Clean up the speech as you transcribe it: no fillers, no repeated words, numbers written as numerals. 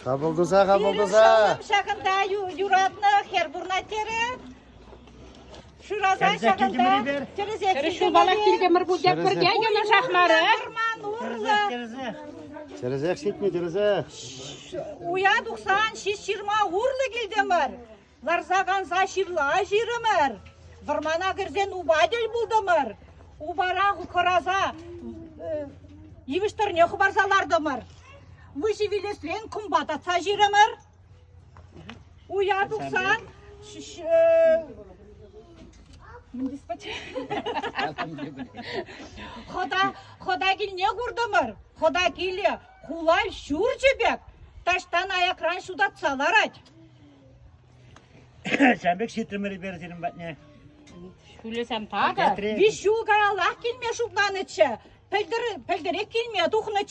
Хапӑл туса, хапӑл Пирӗн туса. шӑллӑм ҫакӑнта юратнӑ хӗр пурӑнать терӗ. Шыраса Кӗрсе ҫакӑнта килтӗмӗр эпир. тӗрӗсе Кӗрӗш ҫулпалах килтӗмӗр пуль те пӗрте йӑнӑшах мар, а? Вӑрман урлӑ. Тӗрӗсех, Тӗрӗсех ҫитнӗ, тӗрӗсех. Уя тухсан ҫич ҫырма урлӑ килтӗмӗр. Ларса канса ҫырла ҫирӗмӗр. Вӑрмана кӗрсен упа тӗл пултӑмӑр. Упара хӑраса йывӑҫ тӑрне хӑпарса лартӑмӑр. Выҫӑ вилесрен кӑмпа татса ҫирӗмӗр. Уя тухсан хӑта, хӑта килне куртӑмӑр. Хӑта килӗ хула ҫурчӗ пек таҫтан аякран ҫутатса ларать. Ҫавӑн пек ҫитрӗмӗр эпир сирӗн патне. Ҫулӗсем такӑр. Виҫ ҫул каяллах килме шутланӑччӗ. Пӗлтӗр, пӗлтӗрех килме тухнӑччӗ.